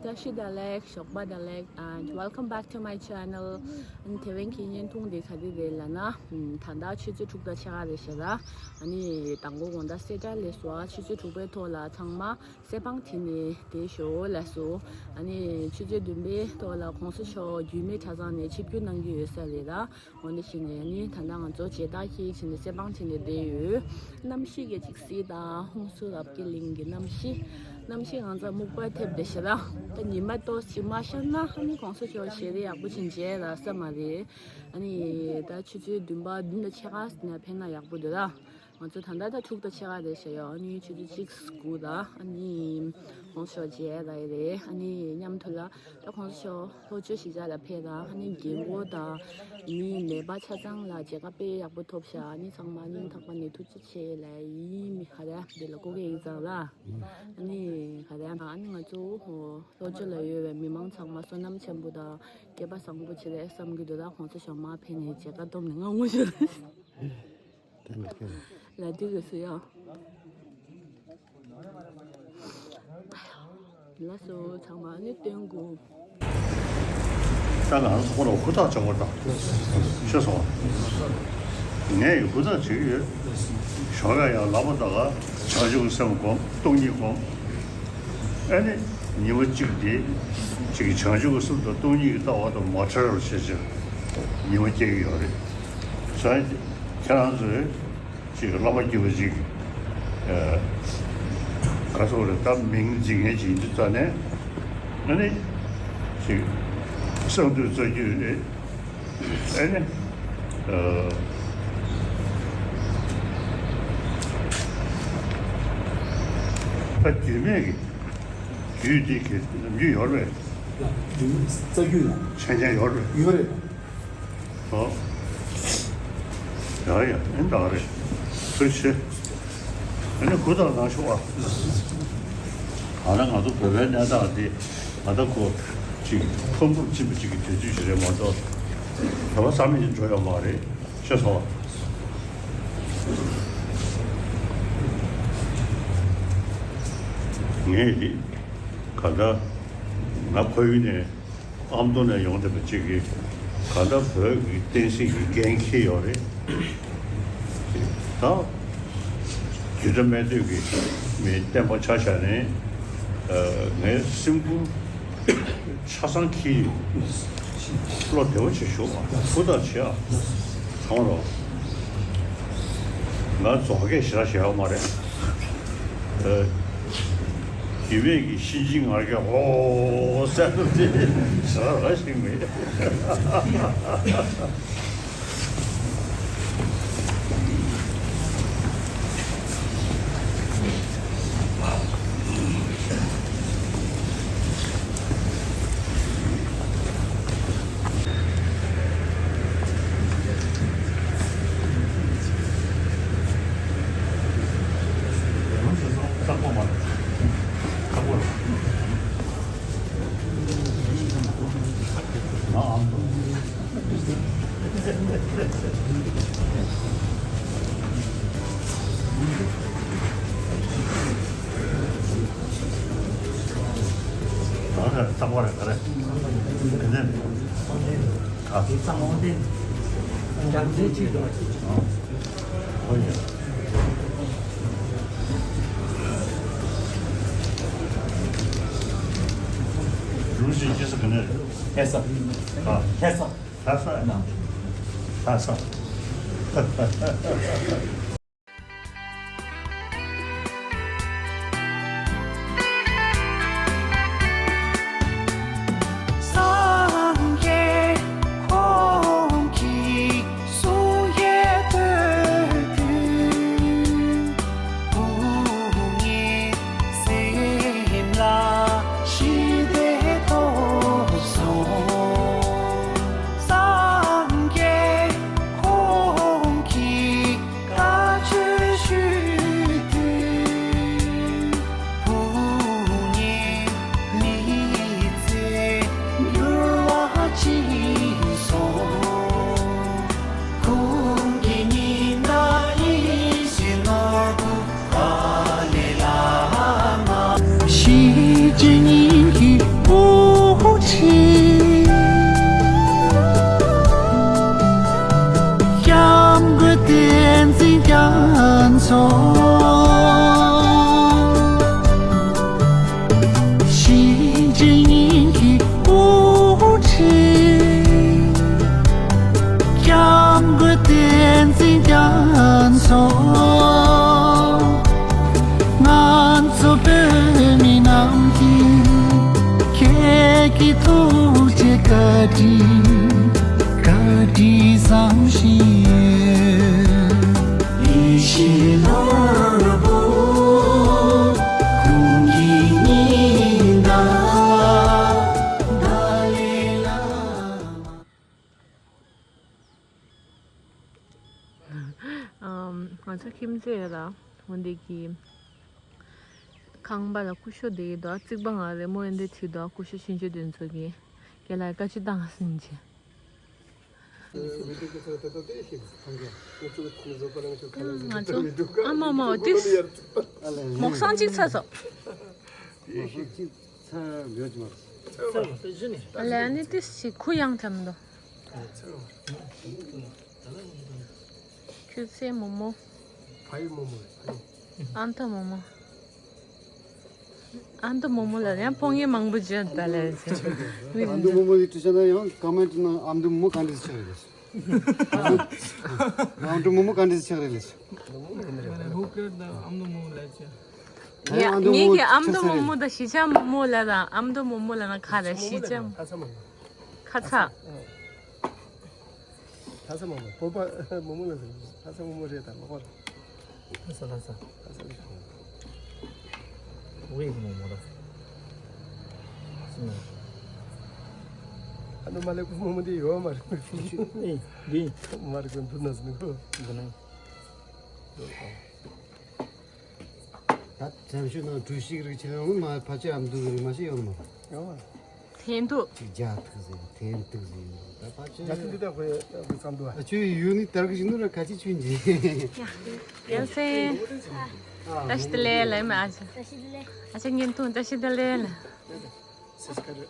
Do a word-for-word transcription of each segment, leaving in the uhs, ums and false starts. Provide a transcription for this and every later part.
བཀྲ་ཤིས་བདེ་ལེགས། ཞོགས་པ་བདེ་ལེགས། And welcome back to my channel. ཨ་ནི་དེ་བན་གྱི་བརྙན་ཐུང་འདི་ག་དེ་རེད་ལབ་ན། ཨམ། ད་ལྟ་ཆུ་ཚོད་དྲུག་དང་ཕྱེད་ཀ་རེད་ཤག་ར། ཨ་ནི་དང་པོ་དགོང་དག་གསལ་བསྒྲགས་སླེབས་སོང་། ཆུ་ཚོད་དྲུག་པའི་ཐོག་ལ་ཚང་མ་གསེར་པང་དེ་ནས་བསྡད་ཤོག་ལབ་སོང་། ཨ་ནི་ཆུ་ཚོད་བདུན་པའི་ཐོག་ལ་གོང་ས་མཆོག་རྒྱུད་སྨད་གྲྭ་ཚང་ནས་ཆིབས་བསྒྱུར་གནང་གི་ཡོད་ས་རེད་ར། འོ་འདི་བྱས་ནས་ནི་ད་ལྟ་ང་ཚོ་མཇལ་དར་འཁྱེར་བྱས་ནས་གསེར་པང་བྱས་ནས་བསྡད་ཡོད། གནམ་གཤིས་ཀྱི་ཅིག་གཟིགས་དང་། ཧུན་སུར་རབ་རྒྱས་གླིང་གི་གནམ་གཤིས། གནམ་གཤིས་ང་ཚོ་སྨུག་པ་ཐེབས་བསྡད་ཤག་ར། ད་ཉི་མ་ཏོག་ཙམ་མ་ཤར་ན་ཨ་ནི་གོང་ས་མཆོག་ཞལ་རས་ཡག་པོ་ཞིག་མཇལ་རག་ས་མ་རེད། ཨ་ནི་ད་ཆུ་ཚོད་བདུན་པ་བདུན་དང་ཕྱེད་ཀ་ནས་ཕེབས་ན་ཡག་པོ་འདུག་ར། ང་ཚོ་ད་ལྟ་ད་དྲུག་དང་ཕྱེད་ཀ་རེད་ཤག་ཡོད། ཨ་ནི་ཆུ་ཚོད་གཅིག་དགུ་དང་ཨ་ནི་གོང་ས་མཆོག་མཇལ་རག་གི་རེད། ཨ་ནི་མཉམ་དུ་ལ་ད་གོང་ས་མཆོག་ལྷོ་ཕྱོགས་གཞིས་ཆགས་ལ་ཕེབས་དང་། ཨ་ནི་རྒན་གོག་དང་མི་ནད་པ་ཆ་ཚང་ལ་མཇལ་ཁ་དཔེ་ཡག་པོ་ཐོབ་ཤག་ཨ་ནི་ཚང་མ་སྙིང་ཐག་པ་ནས་ཐུགས་རྗེ་ཆེ་ལབ་ཡིན། མི་ག་རེ་འདི་ལ་ཀོ་ཀེ་ཡིག་ཚང་ར། ཨ་ནི་ག་རེ་ཨ་ནི་ང་ཚོ་ལྷོ་ཕྱོགས་ལ་ཡོད་པའི་མི་མང་ཚང་མ་བསོད་ནམས་ཆེན་པོ་དང་སྐལ་པ་བཟང་པོ་བྱེད་རེད་བསམ་གྱི་འདུག་ད་གོང་ས་མཆོག་མར་ཕེབས་ནས་མཇལ་ཁ་ཐོབ་ནས་ང་ངུ་ཤོར། ལ་དུས་ཀྱི་སུ་ཡང་། ལགས་སོ། ཚང་མ་ནི་སྟོན་དགོས། ད་ང་ཚོ་ཁོ་ལ་ཧུར་ཐག་བྱ་དགོས་དང་། ཤེས་སོང་། ངས་ཡང་ཧུར་ཐག་བྱེད་ཀྱི་ཡོད། ཞོགས་ཀ་ཡང་ལག་པ་ད་ག་བྱང་ཆུབ་སེམས་སྒོམ། སྟོང་ཉིད་སྒོམ། ཨ་ནི་ཉི་མ་གཅིག་དེ་གཅིག་བྱང་ཆུབ་སེམས་དང་སྟོང་ཉིད་ཀྱི་ལྟ་བ་དང་མ་བྲལ་བར་བྱེད་ཕྱིར་ཉི་མ་སྐྱེལ་གྱི་ཡོད་རེད། བྱས་ཙང་ཁྱེད་རང་ཚོས་ཅིག་བླ་མ་དགྱེས་པ་ཅིག་ཨ་ག་སོགས་རེད། ད་མིང་འཛིན་མཁན་ཅིག་ཡིན་དུས་ཙ་ནས་ཨ་ནི་ཅིག་གསང་འདུས་རྩ་རྒྱུད་རེད། ཨ་ནི་ཨ་ད་རྒྱུད་སྨད་ཀྱི་རྒྱུད་འདི་གི་ནམ་རྒྱུན་ཡོད་རེད། རྩ་རྒྱུད་ལ་ཆ་རྐྱེན་ཡོད་རེད། ཡོད་རེད། ཨོ། ཡ་ཡ། ཨེ་འདྲ་རེད། ཐུགས་རྗེ་ཆེ། ཨ་ནི་གུ་དང་ནང་ཆུང་བ། ཨ་ནི་ང་ཚོ་བོད་པའི་གནས་སྟངས་འདི་ང་ད་ཁོ་ཅིག་ཕམ་ཕུབ་ཕྱིན་པ་ཅིག་གི་དུས་ཚོད་ཞིག་རེད་མ་གཏོགས། བོད་པ་ས་མེད་ཅིག་འགྲོ་ཡོད་མ་རེད། ཤེས་སོང་། ངས་འདི་ག་ད་ང་ཕ་ཡུལ་ནས། ཨ་མདོ་ནས་ཡོང་བསྡད་པ་གཅིག་གིས་གང་ལྟར་བོད་ཀྱི་བསྟན་སྲིད་ཀྱི་འགན་འཁྱེར་ཡོད་རེད། ད་རྒྱུད་གྲྭ་སྨད་སྟོད་ཀྱི་མི་བསྟན་པ་ཆ་བཞག་ནས་ངའི་སེམས་ཁུར་ཆ་ཚང་འཁྱེར་ཡོད། བློ་བདེ་བོ་བྱེད་ཤོག་ཧུར་ཐག་བྱེད་ཨ། ཚང་མ་ལོ། ང་རྫོང་སྐད་ཞེ་དྲག་བཤད་ཡོད་མ་རེད། ཨ། དགེ་བས་ཀྱི་གཤིན་རྗེའི་ངར་སྐད་ཧོ་ཟེར་དུས་ཞེ་དྲག་ར་ཞིག་མེད། གི་ཐུགས་རྗེ་བཀའ་དྲིན་བཀའ་དྲིན་བསམ་བཞིན་ཡོད། ཡེ་ཤེས་ནོར་བུ་ཁོང་གི་ཉི་ཟླ་ཏཱ་ལའི་བླ་མ། ཨམ། ང་ཚོ་ཁྱིམ་མཚེས་ལ་འོན་ཏེ་གི་ཁང་པ་ལ་སྐུ་ཞབས་དེ་ཡི་དོ་རྩིག་པ་ང་རེ་མོ་ཡིན་དེ་ཐི་དོ་སྐུ་ཞབས་ཆེན་ཆེ་དོན་ཚོ་གི་རྒན་ལགས་བཀའ་ཅི་བཏང་ཟིན་ཅི། ང་ཚོ་ཨ་མ་མ་ཏིས་མོག་སང་གཅིག་ཚ་སོ། ཨ་ལས་ཨ་ནི་ཏིས་ཞིག་ཁུ་ཡང་ཐམ་དོ། ཁྱོད་ཚེ་མོ་མོ། ཕ་ཡུལ་མོ་མོ་རེད། ཨ་མཐོ་མོ་མོ། ཨ་མཐོ་མོ་མོ་ལ་ཡང་ཕོ་ངས་མང་པོ་བརྗོད་ད་ལས་ཟེར། ཨ་མཐོ་མོ་མོ་ཡི་དྲི་ཤ་ན་ཡང་ཀོ་མེན་ཊི་ནང་ཨ་མཐོ་མོ་མོ་ག་འདྲ་ཆགས་རེད། ཨ་མཐོ་མོ་མོ་ག་འདྲ་ཆགས་རེད་ལས། ཧུ་ཀེར་ད་ཨ་མཐོ་མོ་ལ་ཆེ། ངས་ཀྱི་ཨ་མཐོ་མོ་མོ་དང་གཞིས་ཆགས་མོ་མོ་ལ་དང་ཨ་མཐོ་མོ་མོ་ལ་ན་ཁ་རེད་གཞིས་ཆགས་ཁ་ཚ། ལྷ་ས་མོ་མོ། བོད་པ་མོ་མོ་ལ་ཟེར། ལྷ་ས་མོ་མོ་རེད་ད་ལོག་པ་རེད། ལྷ་ས་ལྷ་ས། ལྷ་ས་ལྷ་ས། ཝེ་མོ་མོ་ར། སུ་མོ། ཨ་ནུ་མ་ལེ་ཀུ་མོ་མོ་འདི་ཡོད་མ་རེད། ཨེ་འདི། མ་རེད་ཀུ་འདུ་ན་སུ་ནི་ཀུ། འདུ་ན། ད་བྱམས་ཤོད་ནང་གྲོས་ཤིག་རིགས་ཆེ་ཡོང་མ་ཕལ་ཆེར་ཨ་མདོ་གི་རིགས་མ་ཞིག་ཡོང་མ་རེད། ཡོང་མ་རེད། ཐན་ཐུག་ཅིག་རྒྱ་ཐུག་ཟེར་ཐན་ཐུག་ཟེར་ད་ཕལ་ཆེར། རྒྱ་ཐུག་འདི་ད་ཁོས་ཁོས་བསམ་འདུག་ཨ། ཨ་ཁྱོད་ཡུལ་ནི་དར་གི་ཞིག་ནོ་ར་ཁ་ཆེ་ཆུན་གྱི། ཡ་ཡ་སེ། བཀྲ་ཤིས་བདེ་ལེགས་ལ་མ་ཨ་ཅེ། བཀྲ་ཤིས་བདེ་ལེགས། ཨ་ཅེ་བརྙན་ཐུང་བཀྲ་ཤིས་བདེ་ལེགས་ལ། སབ་སི་ཀ་རེབ།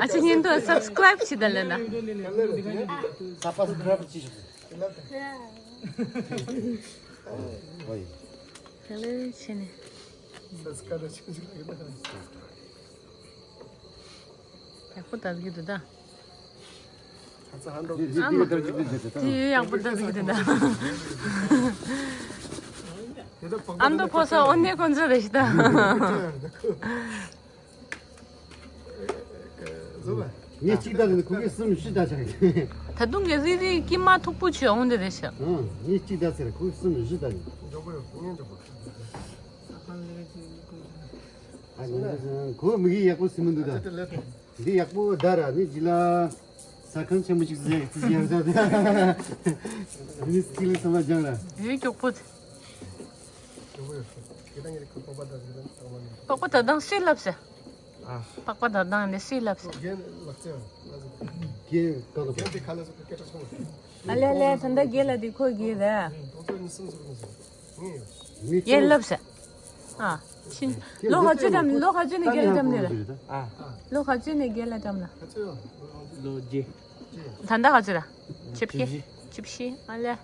ཨ་ཅེ་བརྙན་ཐུང་སབ་སི་ཀ་རེབ་བྱེད་ད་ལེ་ན། སབ་སི་ཀ་རེབ་བྱེད་ཤོག་ཨོ་ཡེ། ཧེ་ལོ་ཆེ་ནི། སབ་སི་ཀ་རེབ་བྱེད་ཤོག་ཡག་པོ་ད་གི་འདུག་ད། ཨ་མ། དེ་ཡོད་ཡག་པོ་ད་གི་འདུག་ད། ཨ་མདོ་ཕོ་ས་ཨོ་ནེ་ཀོན་ཛ་རེ་ཤི་ད། ངས་གཅིག་ལྟ་ནས་ཁོ་གིས་གསུམ་བཞི་ལྟ་བྱ། ད་དུང་ངས་རི་རི་དཀྱིལ་མ་མཐུག་པོ་བྱོས་འོང་དེ་རེད་ཤག་ངས་གཅིག་ལྟ་ཟེར་ཁོ་གིས་གསུམ་བཞི་ལྟ་ནས། ཨ་ཁོ་མིག་ཡག་པོ་སིམ་མི་འདུག་ད། འདི་ཡག་པོ་ད་ར་ནི་ཇི་ལ་ས་ཁང་ཆེན་པོ་ཞིག་བཟོས་བརྩིས་ཡོད་ད། འདི་ནི་སི་ལི་ཚང་མ་སྦྱངས་ར། ཡོད་མགྱོགས་པོ། པགས་པ་ད་དང་སུས་ལབ་ཟེར། པགས་པ་ད་དང་ནི་སུས་ལབ་ཟེར། རྒན་ལགས་ཚེ། རྒན་གང་ལ། རྒན་དེ་ཁ་ལ་སོ་སྐད་གྲགས་ཆེན་པོ་རེད། ཨ་ལེ་ལེ་ད་ལྟ་རྒན་ལ་དེ་ཁོ་རྒན་རེད། ང་ཡོད། རྒན་ལབ་ཟེར། ཨ། ཕྱིན། ལོ་ག་ཚོད་འགྲམ་ལོ་ག་ཚོད་ནས་རྒན་ལ་འགྲམ་ནས་རེད། ཨ། ལོ་ག་ཚོད་ནས་རྒན་ལ་འགྲམ་ལ། ལོ་བརྒྱད། ད་ལྟ་ག་ཚོད་ར། བཅུ་བཞི། བཅུ་བཞི། ཨ་ལེ།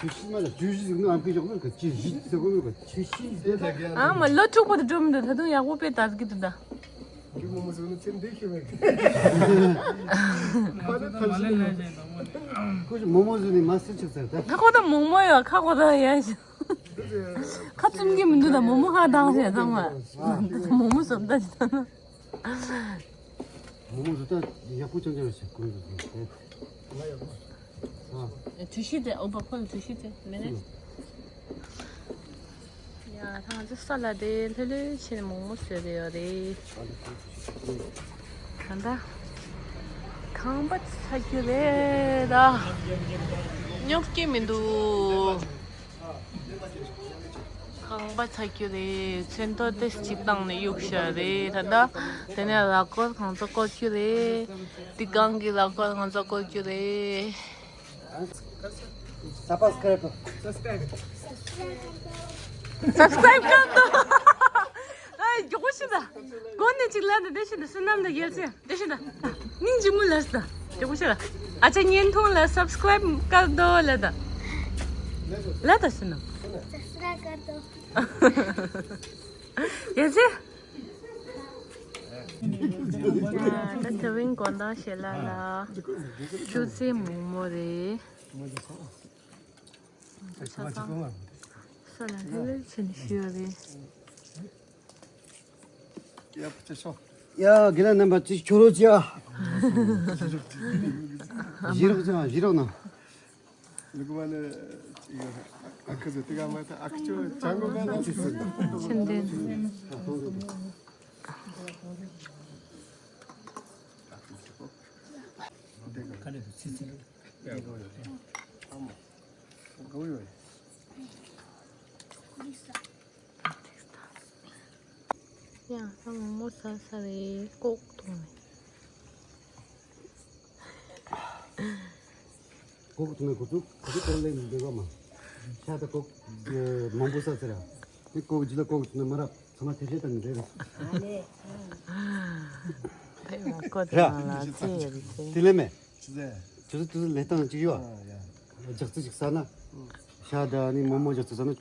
བཅུ་བཞི་མ་ལ་བཅུ་བཞི་ཟེར་ན་ཨམ་ཁི་ཞོག་མེད་ག་བཅུ་བཞི་ཟེར་གོ་མེད་ག་བཅུ་བཞི་ཟེར་ད་རྒན། ཨ་མ་ལོ་དྲུག་པོ་དུ་འགྲོ་མི་འདུག་ད་དུང་ཡག་པོ་དཔེ་དར་གི་འདུག་ད། ཁོ་ཞིག་མོ་མོ་ཟོས་ནས་མ་སེར་ཆགས་ཚར་ད། ཁ་ཁོ་ད་མོག་མོག་ཡོད་ཁ་ཁོ་ད་ཡ་ཞིག་ཁ་བཙུམ་གི་མི་འདུག་ད་མོག་མོག་ཁ་བཏང་ཟེར་ཚང་མ། མོག་མོག་བཟོ་ད་ཅི་ད་ན། མོག་མོག་བཟོ་ད་ཡག་པོ་ཅང་ཅང་ཞིག་ཁོ་ཚོ་ཟོས་ད། དུས་ཤིག་དེ་ཨོ་བ་ཁོ་ལ་དུས་ཤིག་དེ་མེད་ནས། ཡ་ད་ང་ཚོ་ས་ལ་དེ་ལྷོད་ལྷོད་བྱས་ནས་མོག་མོག་བཟོས་དེ་ཡོད་རེད། ད་ལྟ་ཁང་པ་ཚ་རྒྱུ་རེད་ད། ཉོབ་ཀྱི་མི་འདུག་ཁང་པ་ཚ་རྒྱུ་རེད། ཚོན་མདོག་དེ་གཅིག་བཏང་ནས་གཡུག་བཞག་རེད་ད་ལྟ། དེ་ནས་ར་སྐོར་ཁང་ཚ་བསྐོར་རྒྱུ་རེད། འདི་སྒང་གི་ར་སྐོར་ཁང་ཚ་བསྐོར་རྒྱུ་རེད། Subscribe. Subscribe कर दो। ཨ་མགྱོགས་པོ་ཞིག་ད། གོ་ནས་ཅིག་ལ་ད་དེ་བཞིན་དུ་བསོད་ནམས་དང་རྒྱལ་མཚན་དེ་བཞིན་དུ་སྙིང་རྗེ་མོ་ལ་ད་མགྱོགས་པོ་ཞིག་ལ། ཨ་ཅག་བརྙན་ཐུང་ལ་subscribe कर दो ལ་ད། ལ་ད་བསོད་ནམས། Subscribe कर दो। རྒྱལ་མཚན། ད་ཚེ་བིང་དགོང་དག་ཞལ་ལག་ལ་ཆུ་ཚོད་མོག་མོག་རེད། ཆ་ཚང་ས་ལ་ལྷོད་ལྷོད་བྱས་ནས་བཞུགས་ཡོད་རེད། ཡག་པོ་བྱས་ཤོག་ཡ། དགེ་ལགས་རྣམ་པ་ཅིག་ཁྱོད་རོགས་ཅིག་ཨ། བཞི་རོགས་ཅིག་ཨ། བཞི་རོགས་ན། ལུག་མ་ནི་ཨ་ཁུ་ཟེར་དེ་ག་མ་ད་ཨ་ཁུ་ཅོ་ཅང་གོ་ག་ན་ཅི་ཟེར། ཆུ་འདྲེན། ཡང་ས་མོག་མོག་ཟ་ས་རེད། ལྐོག་འཐུང་ནས། ལྐོག་འཐུང་ནས་ཁོ་ཚོ་ཁོ་ཚོ་ལྐོག་ལེན་འདོད་པ་མ། ཤ་དང་ལྐོག་མང་པོ་ཟ་ཟེར་ར། དེ་ལྐོག་རྗེས་ལ་ལྐོག་འཐུང་ན་མ་རབས་ཚང་མ་དེ་བྱེད་དང་འདྲེ་རེད། དེ་ལ་ལྐོག་ར། འཐུང་ལ་ཚེ་ཡོད་རེད་དེ། དེ་ལས་མེད། ཆུ་ཚོད་ཆུ་ཚོད་ལས་སྟངས་གཅིག་ཡོད་ཨ། ཨ་ཡ། ལྗགས་རྩི་ཞིག་ཟ་ན། ཤ་དང་ནི་མོག་མོག་ལྗགས་རྩི་ཟ་ན།